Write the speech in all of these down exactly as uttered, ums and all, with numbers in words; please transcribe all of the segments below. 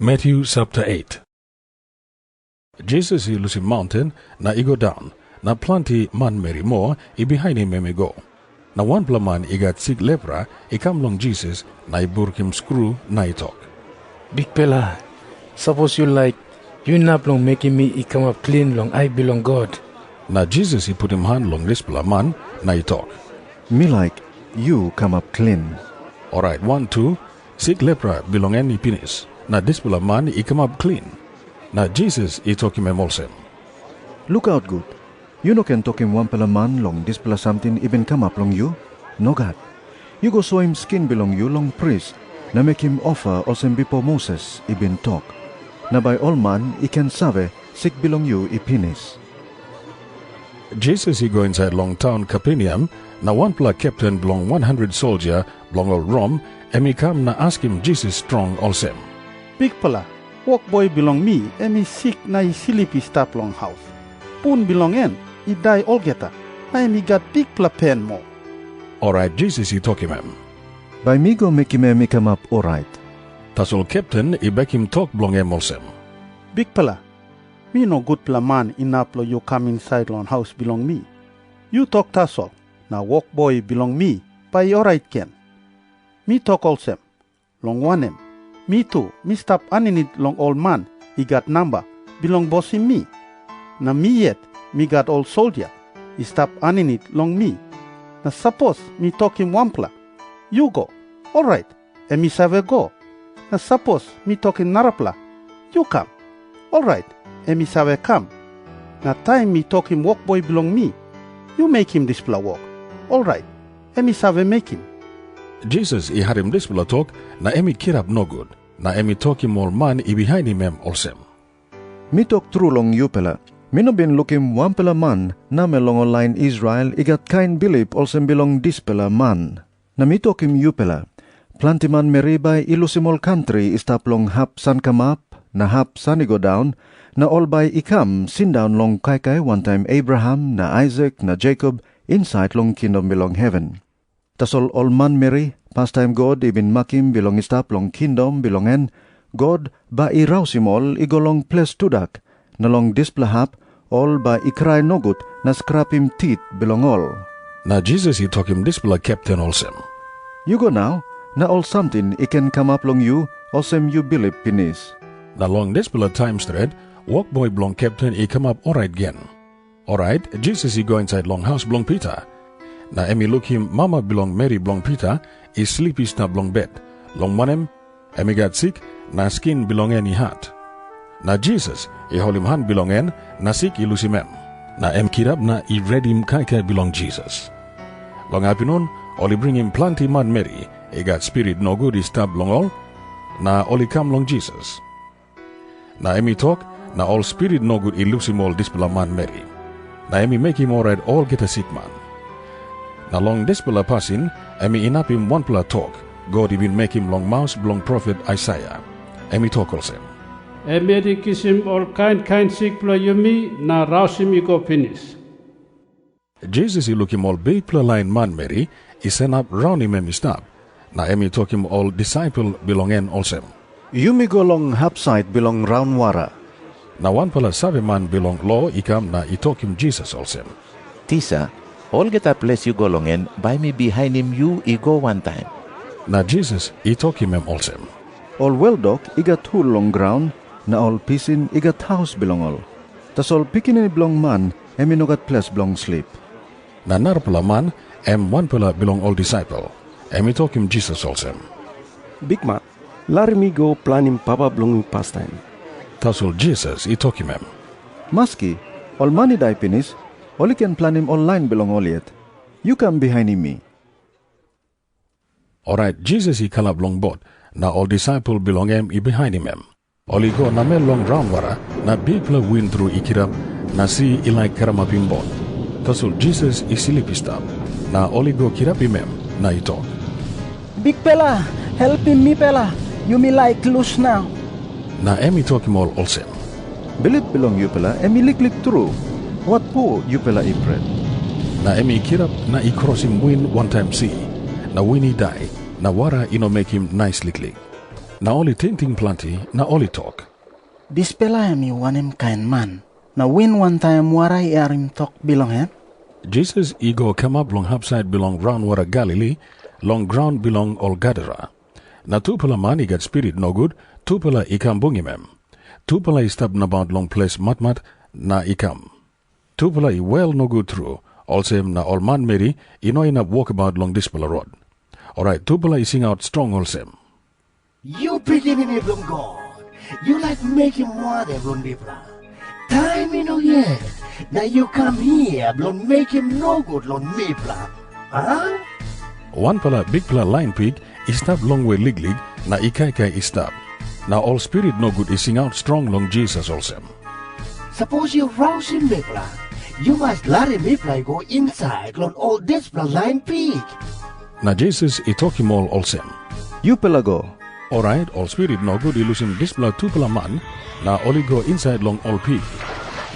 Matyu sapta et. Jisas i lusim maunten na i go daun, na planti manmeri moa i bihainim em i go. Na wanpela man i gat sik lepra i kam long Jisas na i brukim skru na i tok, "Bikpela, sapos yu laik, yu inap long mekim mi i kamap klin long ai bilong God." Na Jisas i putim han long dispela man na i tok, "Mi laik, yu kamap klin." Orait wantu, sik lepra bilong en i pinis, na dispela man i kamap klin. Na Jisas i tokim em olsem, "Lukaut gut. Yu no ken tokim wanpela man long dispela samting i bin kamap long yu. Nogat. Yu go soim skin bilong yu long pris, na mekim ofa olsem bipo Moses i bin tok. Na bai ol man i ken save, sik bilong yu i pinis." Jisas i go insait long taun Kaperneam, na wanpela kepten bilong wan handret soldia bilong ol Rom, em i kam na askim Jisas strong olsem, "Bikpela, wokboi bilong mi em i sik na i slip i stap long haus. Bun bilong en i dai olgeta, na em i gat bikpela pen moa." Orait Jisas i tokim em, "Bai mi go mekim em i kamap orait." Tasol kepten i bekim tok bilong em olsem, "Bikpela, mi no gutpela man inap long yu kam insait long haus bilong mi. Yu tok tasol, na wokboi bilong mi bai i orait gen. Mi tok olsem, long wanem, mi tu mi stap aninit long ol man i gat namba bilong bosim mi. Na mi yet mi gat ol soldia i stap aninit long mi. Na sapos mi tokim wanpela, 'Yu go,' orait em i save go. Na sapos mi tokim narapela, 'Yu kam,' orait em i save kam. Na taim mi tokim wokboi bilong mi, 'Yu mekim dispela wok,' orait em i save mekim." Jisas i harim dispela tok, na em i kirap nogut, na em i tokim ol man i bihainim em olsem, "Mi tok tru long yupela, mi no bin lukim wanpela man namel long ol lain Israel i gat kain bilip olsem bilong dispela man. Na mi tokim yupela, planti manmeri bai i lusim ol kantri i stap long hap sankamap na hap san i go daun, na ol bai i kam sindaun long kaikai wantaim Abraham na Aisak na Jekop insait long kingdom bilong heven. Tasol ol manmeri, pastaim God i bin makim bilong i stap long kingdom bilong en, God bai i rausim ol i go long ples tudak, na long dispela hap ol bai i krai nogut na skrapim tit bilong ol." Na Jisas i tokim dispela kepten olsem, "Yu go nau, na ol samting i ken kamap long yu, olsem yu bilip pinis." Na long dispela taim stret, wokboi bilong kepten i kamap orait gen. Orait Jisas i go insait long haus bilong Pita, na em i lukim mama bilong meri bilong Pita i slip i stap long bet, long wanem, em i gat sik, na skin bilong en i hat. Na Jisas i holim han bilong en, na sik i lusim em. Na em kirap na i redim kaikai bilong Jisas. Long apinun, ol i bringim planti manmeri i gat spirit nogut i stap long ol, na ol i kam long Jisas. Na em i tok, na ol spirit nogut i lusim ol dispela manmeri. Na em i mekim orait olgeta sikman. Na long dispela pasin, em i inapim wanpela tok God i bin mekim long maus bilong profet Aisaia. Em i tok olsem, "Em yet i kisim ol kain kain sik bilong yumi na rausim i go pinis." Jisas i lukim ol bikpela lain manmeri i sanap raunim em i stap, na em i tokim ol disaipel bilong en olsem, "Yumi go long hapsait bilong raunwara." Na wanpela saveman bilong lo i kam na i tokim Jisas olsem, "Tisa, olgeta ples yu go long en, bai mi bihainim yu i go wantaim." Na Jisas i tokim em olsem, "Ol weldok i gat hul long graun, na ol pisin i gat haus bilong ol. Tasol Pikinini Bilong Man em i no gat ples bilong slip." Na narapela man, em wanpela bilong ol disaipel, em i tokim Jisas olsem, "Bikman, larim mi go planim papa bilong mi pastaim." Tasol Jisas i tokim em, "Maski, ol man i dai pinis, ol i ken planim ol lain bilong ol yet. Yu kam bihainim mi." Orait Jisas i kalap long bot, na ol disaipel bilong en i bihainim em. Ol i go namel long raunwara, na bikpela win tru i kirap, na si i laik karamapim bot. Tasol Jisas i slip i stap, na ol i go kirapim em, na i tok, "Bikpela, helpim mipela, yumi laik lus nau." Na em i tokim ol olsem, "Bilip bilong yupela em i liklik tru. Watpo yupela i pret?" Na em i kirap na i krosim win wantaim si, na win i dai, na wara i no mekim nais liklik. Na ol i tingting planti, na ol i tok, "Dispela em i wanem kain man? Na win wantaim wara i harim tok bilong en?" Jisas i go kamap long hapsait bilong raunwara Galili, long graun bilong ol Gadara. Na tupela man i gat spirit nogut, tupela i kam bungim em. Tupela i stap nabaut long ples matmat na i kam. Tupela i wel nogut tru, olsem na ol manmeri i no inap wokabaut long dispela rot. Orait tupela i singaut strong olsem, "Yu Pikinini Bilong God, yu laik mekim wanem long mipela? Taim i no yet, na yu kam hia bilong mekim nogut long mipela, a?" Wanpela bikpela lain pik i stap longwe liklik na i kaikai i stap. Na ol spirit nogut i singaut strong long Jisas olsem, "Sapos yu rausim mipela, yu mas larim mipela i go insait long ol dispela lain pik." Na Jisas i tokim ol olsem, "Yupela go." Orait ol spirit nogut i lusim dispela tupela man, na ol i go insait long ol pik.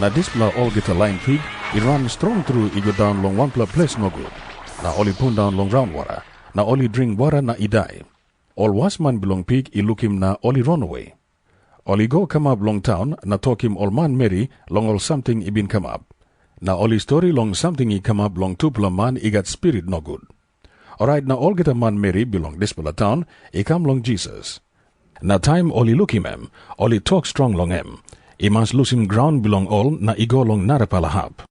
Na dispela olgeta lain pik i ran strong tru i go daun long wanpela ples nogut. Na ol i pundaun long raunwara, na ol i dring wara na i dai. Ol wasman bilong pik i lukim na ol i ranawe. Ol i go kamap long taun na tokim ol manmeri long ol samting i bin kamap. Na ol i stori long samting i kamap long tupela man i gat spirit nogut. Orait na olgeta manmeri bilong dispela taun i kam long Jisas. Na taim ol i lukim em, ol i tok strong long em, i mas lusim graun bilong ol na i go long narapela hap.